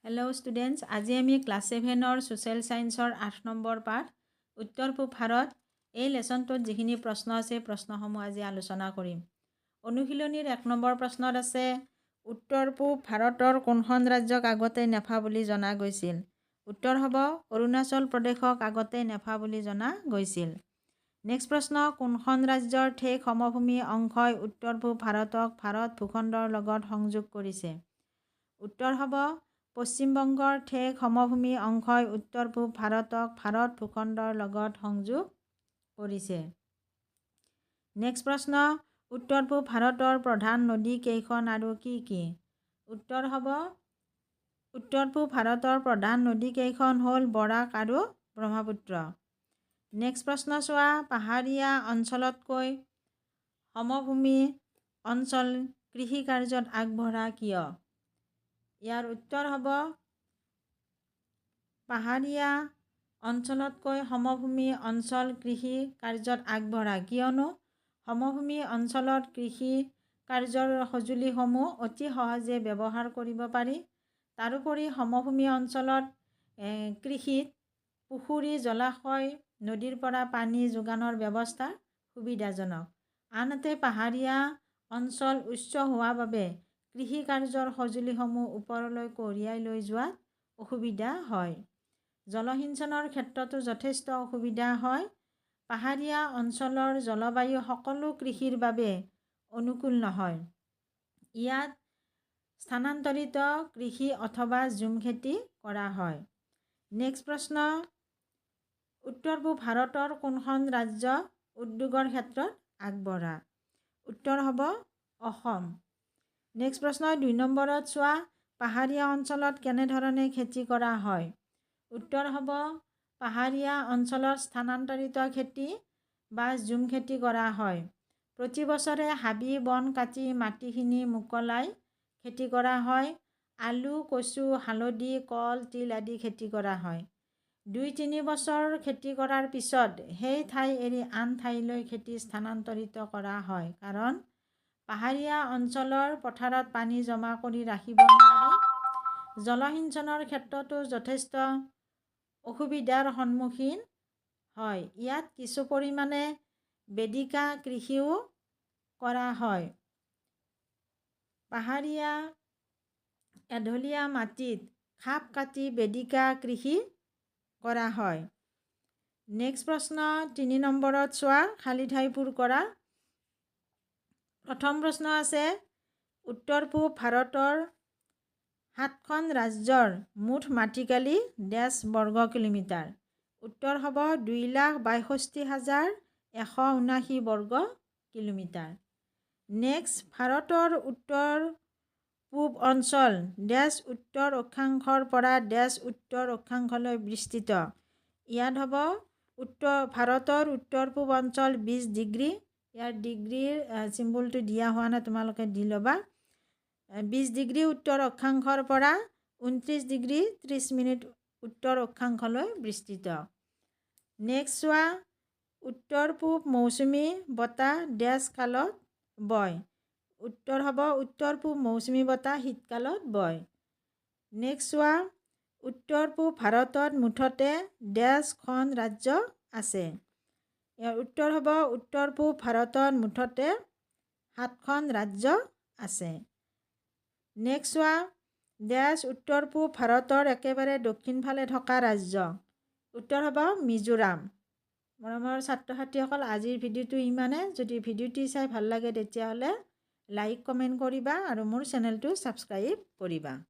Hello' students, আজি আমি class ছেভেনৰ social ছায়েন্সৰ 8 নম্বৰ পাঠ উত্তৰ পূব ভাৰত, এই লেচনটোত যিখিনি প্ৰশ্ন আছে, প্ৰশ্নসমূহ আজি আলোচনা কৰিম। অনুশীলনীৰ 1 নম্বৰ প্ৰশ্নত আছে, উত্তৰ পূব ভাৰতৰ কোনখন ৰাজ্যক আগতে নেফা বুলি জনা গৈছিল? উত্তৰ হ'ব, অৰুণাচল প্ৰদেশক আগতে নেফা বুলি জনা গৈছিল। নেক্সট প্ৰশ্ন, কোনখন ৰাজ্যৰ ঠেক সমভূমি অংশই উত্তৰ পূব ভাৰতক ভাৰত ভূখণ্ডৰ লগত সংযোগ কৰিছে? উত্তৰ হ'ব, পশ্চিমবংগৰ ঠেক সমভূমি অংশই উত্তৰ পূব ভাৰতক ভাৰত ভূখণ্ডৰ লগত সংযোগ কৰিছে। নেক্সট প্ৰশ্ন, উত্তৰ পূব ভাৰতৰ প্ৰধান নদী কেইখন আৰু কি কি? উত্তৰ হ'ব, উত্তৰ পূব ভাৰতৰ প্ৰধান নদী কেইখন হ'ল বৰাক আৰু ব্ৰহ্মপুত্ৰ। নেক্সট প্ৰশ্ন চোৱা, পাহাৰীয়া অঞ্চলতকৈ সমভূমি অঞ্চল কৃষি কাৰ্যত আগবঢ়া কিয়? ইয়াৰ উত্তৰ হ'ব, পাহাৰীয়া অঞ্চলতকৈ সমভূমি অঞ্চল কৃষি কাৰ্যত আগবঢ়া, কিয়নো সমভূমি অঞ্চলত কৃষি কাৰ্যৰ সঁজুলিসমূহ অতি সহজে ব্যৱহাৰ কৰিব পাৰি। তাৰোপৰি সমভূমি অঞ্চলত কৃষিত পুখুৰী, জলাশয়, নদীৰ পৰা পানী যোগানৰ ব্যৱস্থা সুবিধাজনক। আনহাতে পাহাৰীয়া অঞ্চল উচ্চ হোৱা বাবে কৃষি কাৰ্যৰ সঁজুলিসমূহ ওপৰলৈ কঢ়িয়াই লৈ যোৱাত অসুবিধা হয়। জলসিঞ্চনৰ ক্ষেত্ৰতো যথেষ্ট অসুবিধা হয়। পাহাৰীয়া অঞ্চলৰ জলবায়ু সকলো কৃষিৰ বাবে অনুকূল নহয়। ইয়াত স্থানান্তৰিত কৃষি অথবা ঝুম খেতি কৰা হয়। নেক্সট প্ৰশ্ন, উত্তৰ পূব ভাৰতৰ কোনখন ৰাজ্য উদ্যোগৰ ক্ষেত্ৰত আগবঢ়া? উত্তৰ হ'ব, অসম। নেক্সট প্ৰশ্ন 2 নম্বৰত চোৱা, পাহাৰীয়া অঞ্চলত কেনেধৰণে খেতি কৰা হয়? উত্তৰ হ'ব, পাহাৰীয়া অঞ্চলত স্থানান্তৰিত খেতি বা ঝুম খেতি কৰা হয়। প্ৰতি বছৰে হাবি বন কাটি মাটিখিনি মোকলাই খেতি কৰা হয়। আলু, কচু, হালধি, কল, তিল আদি খেতি কৰা হয়। 2-3 বছৰ খেতি কৰাৰ পিছত সেই ঠাই এৰি আন ঠাইলৈ খেতি স্থানান্তৰিত কৰা হয়, কাৰণ পাহাৰীয়া অঞ্চলৰ পথাৰত পানী জমা কৰি ৰাখিব নোৱাৰি। জলসিঞ্চনৰ ক্ষেত্ৰতো যথেষ্ট অসুবিধাৰ সন্মুখীন হয়। ইয়াত কিছু পৰিমাণে বেদিকা কৃষিও কৰা হয়। পাহাৰীয়া এঢলীয়া মাটিত খাপ কাটি বেদিকা কৃষি কৰা হয়। নেক্সট প্ৰশ্ন 3 নম্বৰত চোৱা, খালী ঠাই পূৰ কৰা। প্ৰথম প্ৰশ্ন আছে, উত্তৰ পূব ভাৰতৰ সাতখন ৰাজ্যৰ মুঠ মাটিকালি ডেছ বৰ্গ কিলোমিটাৰ। উত্তৰ হ'ব, 2,62,179 বৰ্গ কিলোমিটাৰ। নেক্সট, ভাৰতৰ উত্তৰ পূব অঞ্চল ডেছ উত্তৰ অক্ষাংশৰ পৰা ডেছ উত্তৰ অক্ষাংশলৈ বিস্তৃত। ইয়াত হ'ব, ভাৰতৰ উত্তৰ পূব অঞ্চল 20 ডিগ্ৰী, ইয়াৰ ডিগ্ৰীৰ চিম্বলটো দিয়া হোৱা নাই, তোমালোকে দি ল'বা, 20 ডিগ্ৰী উত্তৰ অক্ষাংশৰ পৰা 29 ডিগ্ৰী 30 মিনিট উত্তৰ অক্ষাংশলৈ বিস্তৃত। নেক্সট চোৱা, উত্তৰ পূব মৌচুমী বতাহ ডেছ কালত বয়। উত্তৰ হ'ব, উত্তৰ পূব মৌচুমী বতাহ শীতকালত বয়। নেক্সট চোৱা, উত্তৰ পূব ভাৰতত মুঠতে ডেছখন ৰাজ্য আছে। ইয়াৰ উত্তৰ হ'ব, উত্তৰ পূব ভাৰতত মুঠতে সাতখন ৰাজ্য আছে। নেক্সট চোৱা, ডেছ উত্তৰ পূব ভাৰতৰ একেবাৰে দক্ষিণ ফালে থকা ৰাজ্য। উত্তৰ হ'ব, মিজোৰাম। মৰমৰ ছাত্ৰ ছাত্ৰীসকল, আজিৰ ভিডিঅ'টো ইমানে। যদি ভিডিঅ'টি চাই ভাল লাগে, তেতিয়াহ'লে লাইক, কমেণ্ট কৰিবা আৰু মোৰ চেনেলটো ছাবস্ক্ৰাইব কৰিবা।